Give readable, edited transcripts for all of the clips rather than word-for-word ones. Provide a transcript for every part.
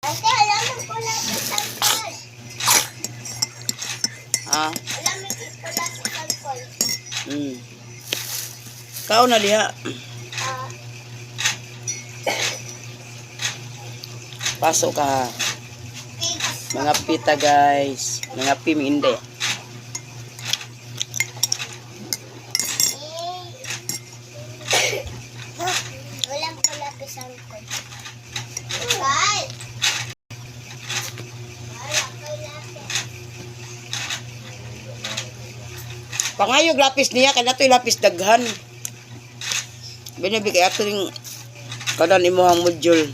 Ate, alam mo pula sa sangkol. Ah. Alam mo pula sa sangkol. Kao na diha. Ah, Pasok ka, ha. pigs. Mga pita, guys. Mga pim hindi. Eh. Walang pula sa sangkol. Bye. Wala kay lapis. Pangayog lapis niya kay natoy lapis daghan. Binabi kay ato ning kanan imuhang module.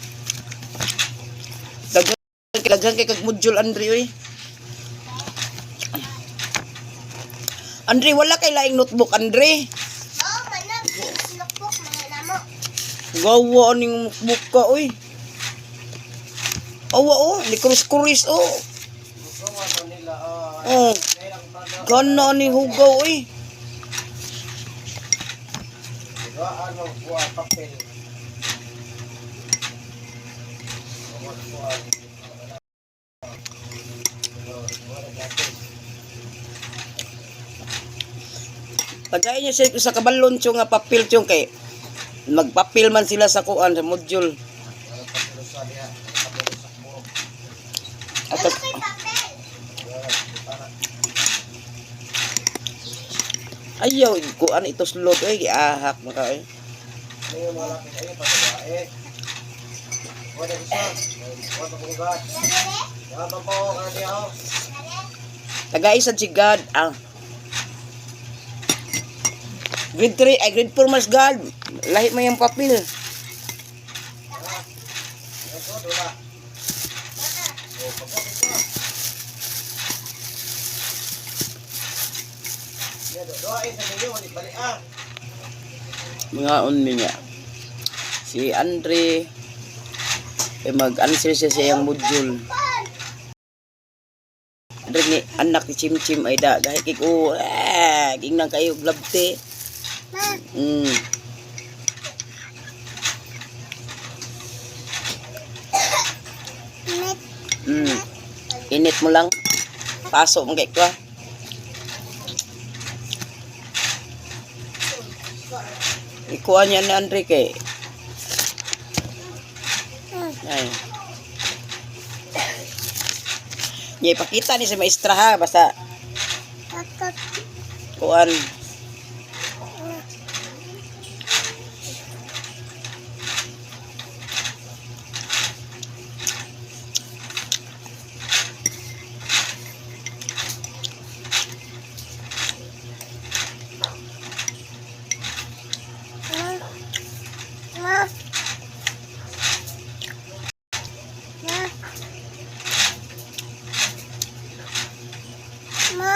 Daghan daghan kay kag module, Andre, oy. Andre, wala kay laing notebook, Andre. Oh, manag pigs notebook mga namo. Gawa ning notebook ka, oy. Awa oh, ni krus-krus oh. Oh. Gana ni hugaw, oy. Pagkain niya siya sa kabalon chong nga papel chong kay magpapil man sila sa kuan sa module. At Ano kay papel? ayaw kuan ito slot oy, giahak maka oy. Lagere? Tagaisan si God ah. Grade 3 ay grade 4 mas God. Lahi mo yung papel. Mga on niya. Si Andre eh mag-answer siya sa iyang module. Andre ni anak ni Chim Chim ay da dahil kay ko eh gingnan kayo glabte. Ma. Net. Init mo lang. Paso mo kay ko. Ikuha niya ni Andre kay. Ay. Niya ipakita ni sa maestra, ha, basta Kakak. kuan. Ma. Ma. Ma. Ma.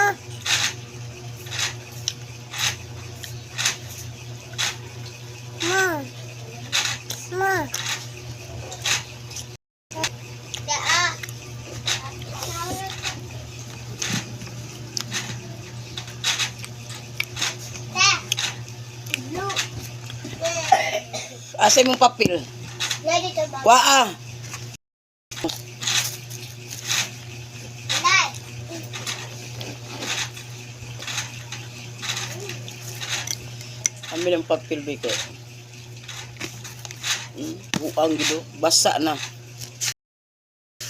Ma. Ma. Daa. Ta. Blue. Asa imong papel? Lagi to ba? Waa. Lai. Amin ang papel ba kay. Buang gido, basa na.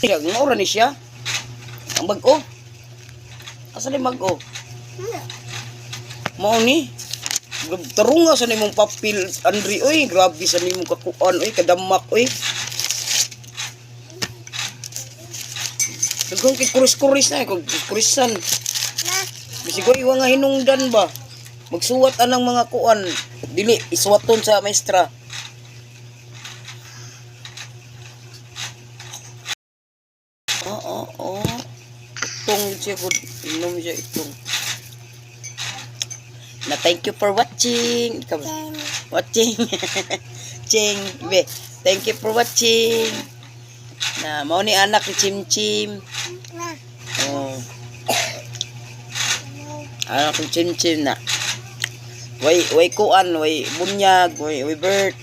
Siya, ngora ni siya. Ang bag-o. Asa ni bag-o? Mao ni. Tarunga sa nimong papel, Andre, oy. Grabe sa nimong kakuan, oy. Kadamak, oy. Daghang kay kuris-kuris na, eh. Kung kurisan. Na. Bisig ko, iwa nga hinungdan ba? Magsuwat anang mga kuan. Dili, isuwaton sa maestra. Oo. Itong siya, good. Inom siya itong. Na thank you for watching. Ikaw, watching. Ching. Be. Thank you for watching. Na mao ni anak ni Chim Chim. Na. Oh. Anak ni Chim Chim na. Way way kuan, way bunyag, way way birth.